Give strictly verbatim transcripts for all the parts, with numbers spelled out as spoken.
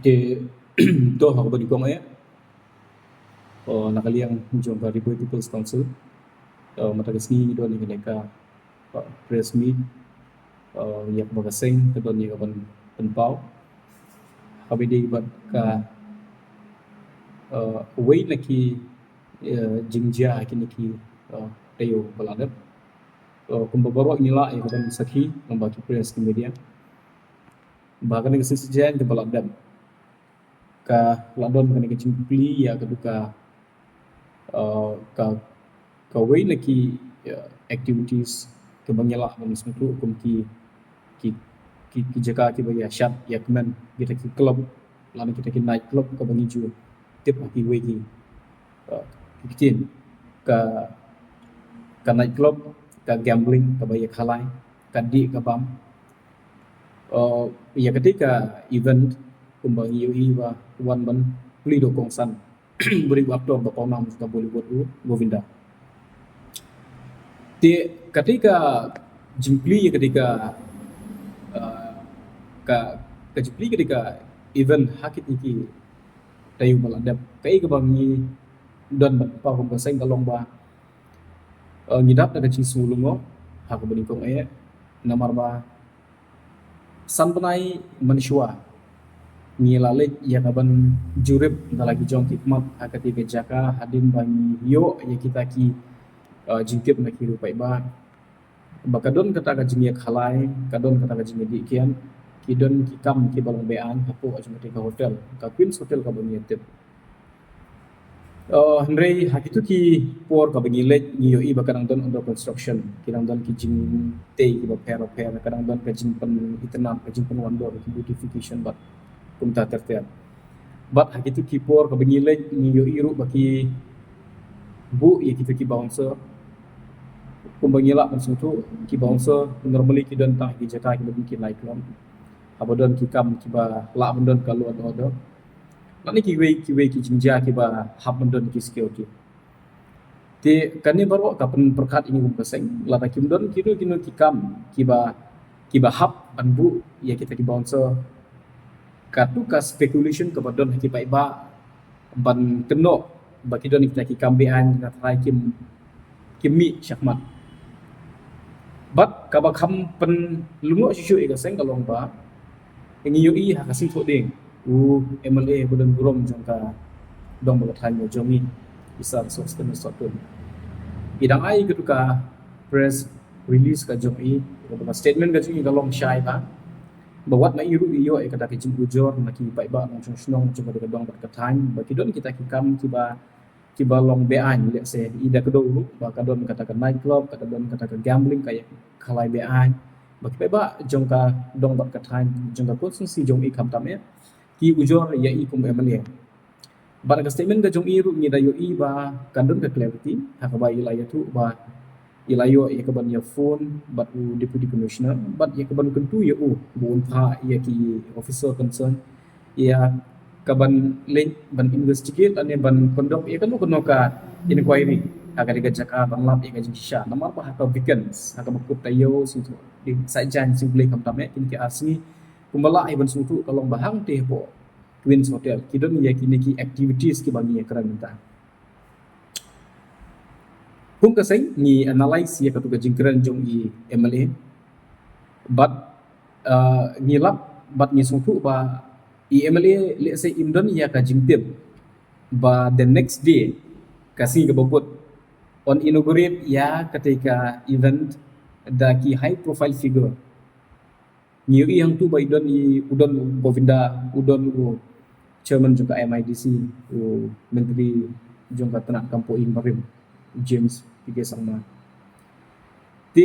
Te to ha kaba nyngkong eh, na ka liang jong ka Ri Bhoi People's Council, mynta ka sngi ngi don ïa kane ka press meet ïa kaba ka seng ka don ïa ka ban pynpaw ha kaba ïadei bad ka wei na ki jingjia ha kine ki taïew ba la dep. Kumba baroh ngi lah ïa ka ban sakhi lyngba ki press ki media ba kane ka shisien kaba la dep ka la don kane ka jingplie ïa ka duka ka kawei na ki activities kaba ngi lah ban sngewthuh kum ki ki ki jaka kiba ïa shad ïa kmen kita ki club lane kita ki night club kaba ngi ju tip ha kiwei ki ki ktien ka ka night club, ka gambling kaba ïa khalai, ka dih ka bam. Ïa kata ka event kumba ngi ïohi ba wan ban plie da u kongsan briew actor ba pawnam ka Bollywood u Govinda. Te kata ka jingplie ïa kata ka ka ka jingplie kata ka event ha kiti ki taïew ba la dep kaei kaba ngi don ban pynpaw kumba seng ka long ba ngi dap da ka jingsngew lyngngoh ha kaba nyngkong eh namar ba san bnai mynshuwa ngi la leit ïa ka ban jurip da la ki jong ki khmat ha kata ka jaka hadien ba ngi ïoh ïa kita ki jingtip na ki riew paidbah ba ka don kata ka jingïakhalai, ka don kata ka jingïadih kiad, ki don ki kam kiba long be-aiñ hapoh jong kata ka hotel, ka Queen's Hotel kaba ngi ïa tip. Hynrei ha kito ki por kaba ngi leit ngi ïohi ba ka dang don under construction, ki dang don ki jingtei kiba pher bapher, ka dang don ka jingpynitynnad, ka jingpynwandur, ki beautification bad kumta ter ter. Bad ha kito ki por kaba ngi leit ngi ïohi ruh ba ki buh ïa kito ki bouncer. Kumba ngi lah ban sngewthuh ki bouncer normally ki don tang ha ki jaka kiba don ki night club haba don ki kam kiba lah ban don ka law and order lane kiwei kiwei ki jingjia kiba hap ban don ki security. Te kane baroh ka pynpyrkhat ïa ngi kum ka seng lada kim don kino kino ki kam kiba kiba hap ban buh ïa kita ki bouncer. Kato ka speculation kaba don ha ki paidbah ban kynnoh ba ki don kita ki kam be-aiñ, nga tharai kim kim mih shakhmat. Bad kaba kham pynlyngngoh shuh shuh ïa ka seng ka long ba ngi ïohi ha ka Seng Thohdieng u M L A ba don burom jong ka dong bad ka thaiñ jong ngi, i Sir Sosthenes Sohtun, i dang ai ïa ka press release ka jong i, ka statement ka jong i ka long shai ba ba wat ma i ruh i ïoh ïa kata ka jingujor na ki paidbah nongshong shnong jong ka dong bad ka thaiñ ba ki don kita ki kam kiba kiba long be-aiñ, let's say i da kdew ruh ba ka don kata ka night club, ka don kata ka gambling, ka ïa khalai be-aiñ, ba ki paidbah jong ka dong bad ka thaiñ jong ka constituency jong i khamtam eh ki ujor ïa i kum M L A. Bad ka statement ka jong i ruh ngi da ïohi ba ka don ka clarity ha kaba i la ïathuh ba i la ïoh ïa ka ban ïa phone bad u Deputy Commissioner bad ïa ka ban kyntu ïa u ba un phah ïa ki officer concern ïa ka ban leit ban investigate lane ban conduct ïa kano kano ka inquiry ha kata ka jaka ban lap ïa ka jingshisha namar ba ha ka weekends ha kaba kut taïew sngewthuh dei sa jan sngewblei khamtam eh kine ki ar sngi kumba lah ïa ban sngewthuh ka long ba hangtei hapoh Queen's Hotel ki don ïa kine ki activities kiba ngi ïa kren mynta. Kum ka seng ngi analyse ïa katu ka jingkren jong i M L A bad ngi lap bad ngi sngewthuh ba i M L A lehse im don ïa ka jingtip ba the next day ka sngi kaba bud un inaugurate ïa kata ka event da ki high profile figure. Ngi ïohi hangtu ba i don i u don u Govinda, u don u chairman jong ka M I D C, u myntri jong ka tnat kam poh barim, u James P K Sangma. Te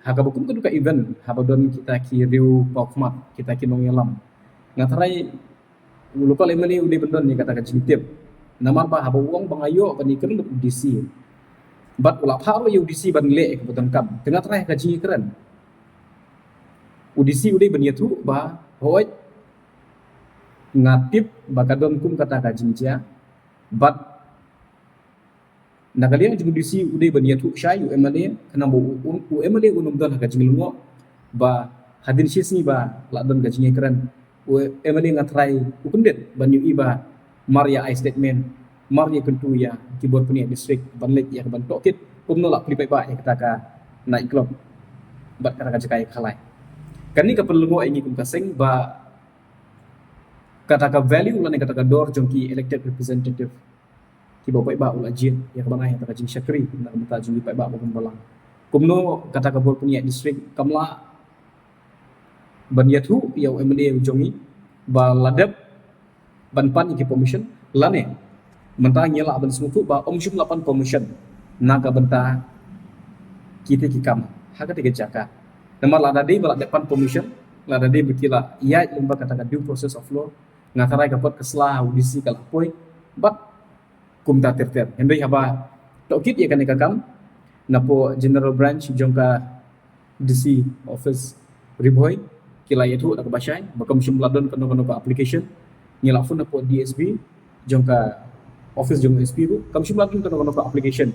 ha kaba kum katu ka event haba don kita ki riew paw khmat, kita ki nongïalam, nga tharai u local M L A u dei ban don ïa kata ka jingtip. Namar ba haba u ong ba nga ïoh ban ïakren bad u D C bad u la phah ruh ïa u D C ban leh ïa kaba donkam, te nga tharai ha ka jingïakren u D C u dei ban ïathuh ba hooid nga tip ba ka don kum kata ka jingjia bad na ka liang jong u D C u dei ban ïathuh shai u M L A khnang ba u, u, u M L A un ym don ha ka jinglyngngoh ba hadien shi sngi ba la don ka jingïakren u MLA nga trai u kyndit ban ïohi ba mar ïa ai statement, mar ïa kyntu ïa ki bor pynïaid district ban leit ïa ka ban tohkit kumno la plie paidbah ïa kata ka night club bad kata ka jaka ïakhalai. Kane ka pynlyngngoh ïa ngi kum ka seng ba kata ka value lane kata ka dor jong ki elected representative kiba paidbah u la jied ïa ka ban ai kata ka jingshakri na ka bynta jong ki paidbah ba bun balang. Kumno kata ka bor pynïaid district kam lah ban ïathuh ïa u MLA u jong ngi ba la dep ban pan ïa ki permission lane mynta ngi lah ban sngewthuh ba ym shym la pan permission na ka bynta kita ki kam ha kata ka jaka. Namar lada dei ba la dep pan permission, lada dei ba ki la ïaid lyngba kata ka due process of law, nga tharai ka kot ka sla u DC ka la poi bad kumta ter ter. Hynrei haba tohkit ïa kane ka kam napoh General Branch jong ka DC office Ri Bhoi ki la ïathuh da kaba shai ba kam shym la don kano kano ka application. Ngi la phone napoh DSP jong ka office jong SP ruh kam shym la don kano kano ka application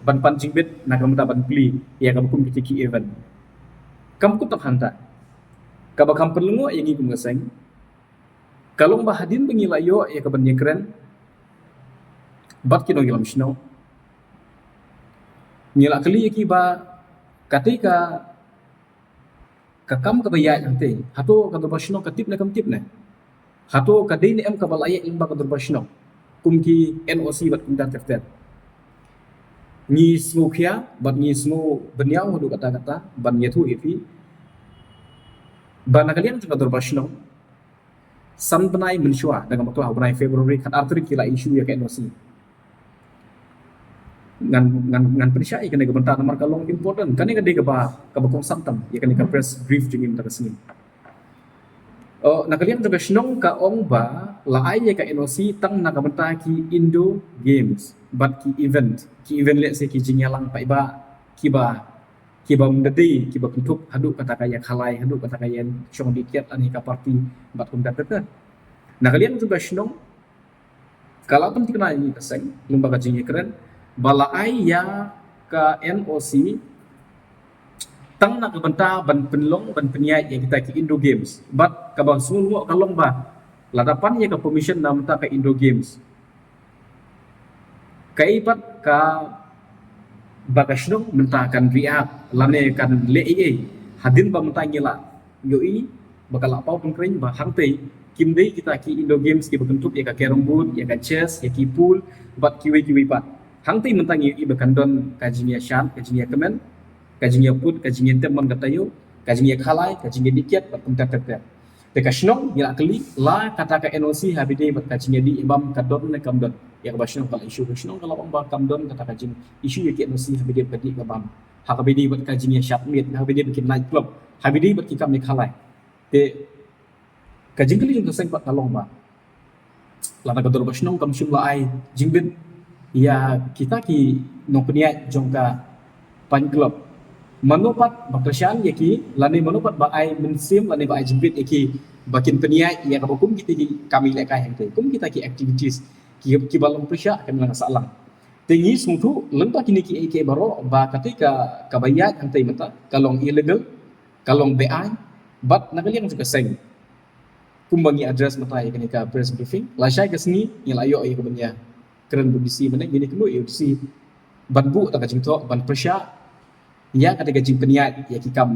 ban pan jingbit na ka bynta ban plie ïa kaba kum kita ki event. Kam kut tang hangta, kaba kham pynlyngngoh ïa ngi kum ka seng ka long ba hadien ba ngi la ïoh ïa ka ban ïakren bad ki nongïalam shnong, ngi la kylli ïa ki ba kata ka ka kam kaba ïaid hangtei, hato ka dorbar shnong ka tip ne kam tip ne? Hato ka dei ne em kaba la ïaid lyngba ka dorbar shnong kum ki NOC bad kumta ter ter? Ngi sngewkhia bad ngi sngew bynñiaw haduh katta katta ban ïathuh ïa phi ba na ka liang jong ka dorbar shnong, san bnai mynshuwa, da nga bakla u bnai February, khatar tarik ki la issue ïa ka NOC. Ngan ngan ngan pynshai ïa kane ka bynta namar ka long important. Kane ka dei kaba kaba kongsan tam ïa kane ka press brief jong ngi mynta ka sngi. Oh, na ka liang jong ka shnong ka ong ba la ai ïa ka NOC tang na ka bynta ki indoor games bad ki event, ki event lehse ki jingïalang paidbah kiba kiba ym da dei kiba kynthup haduh kata ka ïakhalai, haduh kata ka ïashong dih kiad lane ka party bad kumta ter ter. Na ka liang jong ka shnong ka la pynthikna ïa ngi ka seng lyngba ka jingïakren ba la ai ïa ka NOC tang na ka bynta ban pynlong ban pynïaid ïa kita ki indoor games. Bad kaba sngewlyngngoh ka long ba lada pan ïa ka permission na bynta ka indoor games, kaei pat kaba ka shnong mynta kan react lane kan leh ei ei hadien ba mynta ngi la ïohi ba ka la paw pynkreng ba hangtei kim dei kita ki indoor games kiba kynthup ïa ka carrom board, ïa ka chess, ïa ki pool bad kiwei kiwei pat. Hangtei mynta ngi ïohi ba kan don ka jingïashad, ka jingïakmen, ka jingïaput, ka jingïatem man ka taïew, ka jingïakhalai, ka jingïadih kiad bad kumta ter ter. Te ka shnong ngi la kylli la kata ka NOC ha ba ïadei bad ka jingïadih ïa bam ka don ne kam don. Ïa kaba shnong ka la issue, ka shnong ka la ong ba kam don kata ka jing issue ïa ka NOC ha ba ïadei bad ka dih ka bam, ha kaba ïadei bad ka jingïashad miet, ha ba ïadei bad ki night club, ha ba ïadei bad ki kam ïakhalai. Te ka jingkylli jong ka seng pat ka long ba lada ka dorbar shnong kam shym la ai jingbit ïa kita ki nongpynïaid jong ka Pine Club, mano pat ba kyrshan ïa ki lane mano pat ba ai mynsiem lane ba ai jingbit ïa ki ba kin pynïaid ïa kaba kum kita ki kam ïalehkai hangtei, kum kita ki activities ki kiba long pyrshah ka imlang sahlang. Te ngi sngewthuh lyngba kine kiei kiei baroh ba kata ka kaba ïaid hangtei mynta ka long illegal, ka long beaiñ bad na ka liang jong ka seng. Kumba ngi address mynta ïa kane ka press briefing, lashai ka sngi ngi la ïoh ïa ka ban ïakren bad u DC, mynne ngi kynnoh ïa u DC ban buh da ka jingthoh ban pyrshah ïa kata ka jingpynïaid ïa ki kam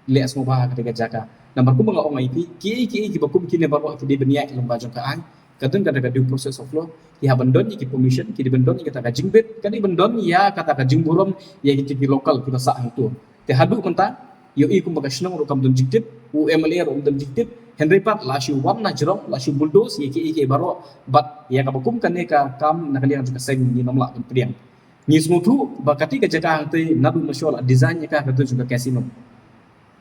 leh sngewbha ha kata ka jaka. Namar kumba nga ong ïa phi, kiei kiei kiba kum kine baroh ki dei ban ïaid lyngba jong ka aiñ, ka don kata ka due process of law. Ki hap ban don ïa ki permission, ki dei ban don ïa kata ka jingbit, ka dei ban don ïa kata ka jingburom ïa kita ki local kiba sah hangto. Te haduh mynta ïohi kumba ka shnong ruh kam don jingtip, u MLA ruh um don jingtip. Hynrei pat la shu wan na jrong, la shu bulldoze ïa kiei kiei baroh bad ïa kaba kum kane ka kam na ka liang jong ka seng ngim lah ban pdiang. Ngi sngewthuh ba kata ka jaka hangtei naduh mynshuwa la design ïa ka ka don jong ka casino.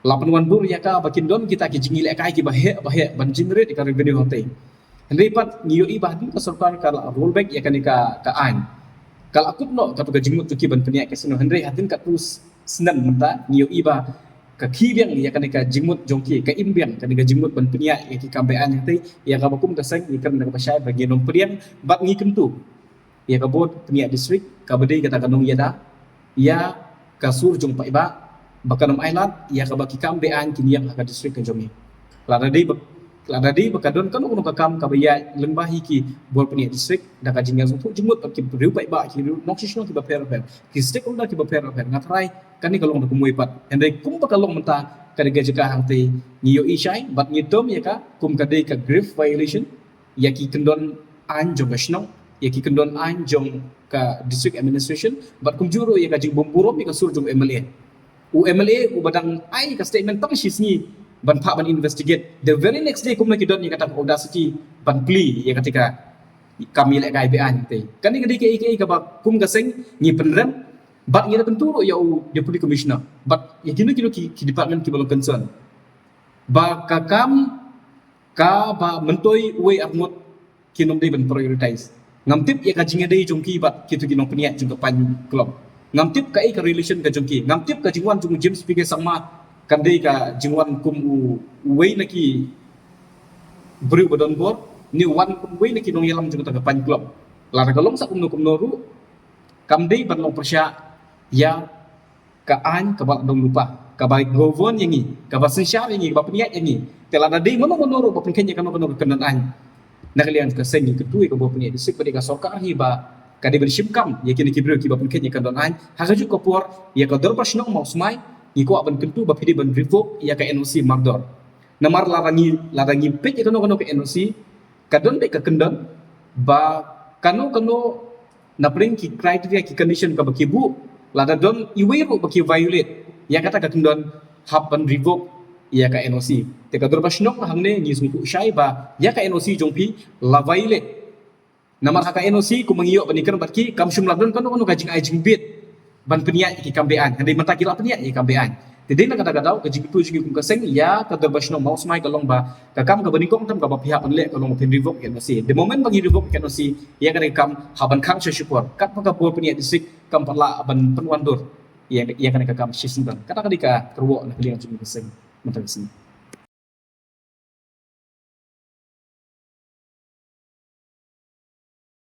La pynwandur ïa ka ba kin don kita ki jingïalehkai kiba heh ba heh ban generate ïa ka revenue hangtei. Hynrei pat ngi ïohi ba hadien ka sorkar ka la roll back ïa kane ka ka aiñ, ka la kut noh katu ka jingmut jong ki ban pynïaid casino. Hynrei hadien katto snem mynta ngi ïohi ba ka khie biang ïa kane ka jingmut jong ki, ka im biang kane ka jingmut ban pynïaid ïa ki kam beaiñ hangtei. Ïa kaba kum ka seng ngi kren da kaba shai ba ngi nym pdiang bad ngi kyntu ïa ka board pynïaid district kaba dei kata ka nongïada ïa ka sur jong paidbah ba kan ym ailad ïa kaba ki kam beaiñ kin ïeng ha ka district ka jong ngi. Lada dei ba Lada dei ba ka don kano kano ka kam kaba ïaid lyngba hi ki bor pynïaid district, da ka jingïasngewthuh jingmut bad ki riew paidbah, ki riew nongshong shnong kiba pher bapher, ki stakeholder kiba pher bapher, nga tharai kane ka long da kumwei pat. Hynrei kumba ka long mynta, ka dei ka jaka hangtei ngi ïohi shai bad ngi tom ïa ka kum ka dei ka grave violation ïa ki kyndon aiñ jong ka shnong, ïa ki kyndon aiñ jong ka district administration, bad kumjuh ruh ïa ka jingbymburom ïa ka sur jong u M L A. U M L A uba dang ai ka statement tang shi sngi ban phah ban investigate, the very next day kumno ki don ïa kata ka audacity ban plie ïa kata ka kam ïalehkai be-aiñ te. Kane ka dei kaei kaei kaba kum ka seng ngi pynrem bad ngi da kyntu ruh ïa u Deputy Commissioner bad ïa kino kino ki, ki department kiba long concern ba ka kam kaba myntoi uwei ar ngut kin ym dei ban prioritize. Ngam tip ïa ka jingïadei jong ki bad kito ki nongpynïaid jong ka Pine Club. Ngam tip kaei ka relation ka jong ki. Ngam tip ka jingwan jong u James P K Sangma kan dei ka jingwan kum u, uwei na ki briew ba don bor, ne u wan kum uwei na ki nongïalam jong kata ka Pine Club. Lada ka long sa kumno kumno ruh, kam dei ban long pyrshah ïa ka aiñ kaba la dang lypa, kaba govern ïa ngi, kaba synshar ïa ngi, kaba pynïaid ïa ngi. Te lada dei mano mano ruh ba pynkheiñ ïa kano kano ka kyndon aiñ, na ka liang ka seng ngi kyntu ïa ka bor pynïaid district bad ïa ka sorkar hi ba ka dei ban shim kam ïa kine ki briew kiba pynkheiñ ïa ka kyndon aiñ. Ha kajuh ka por ïa ka dorbar shnong Mawsmai ngi kwah ban kyntu ba phi dei ban revoke ïa ka N O C mardor. Namar lada ngi, lada ngi peit ïa kano kano ka N O C, ka don beit ka kyndon ba kano kano na pdeng ki criteria, ki condition kaba ki buh, lada don iwei ruh ba ki violate ïa kata ka kyndon, hap ban revoke ïa ka N O C. Te ka dorbar shnong hangne ngi sngewthuh shai ba ïa ka N O C jong phi la violate. Namar ha ka N O C kumba ngi ïoh ban ïakren bad ki, kam shym la don kano kano ka jingai jingbit ban pynïaid ïa ki kam be-aiñ. Hynrei mynta ki la pynïaid ïa ki kam be-aiñ. Te dei na kata ka daw ka jingkyntu jong ngi kum ka seng ïa ka dorbar shnong Mawsmai ka long ba ka kam kaba nyngkong tam kaba phi hap ban leh ka long ba phin revoke ïa ka N O C. The moment ba ngi revoke ïa ka N O C, ïa kane ka kam hap ban khang sha shipor. Katba ka bor pynïaid district kam pat lah ban pynwandur ïa, ïa kane ka kam shisien. Kata ka dei ka kyrwoh na ka liang jong ngi ka seng mynta ka sngi.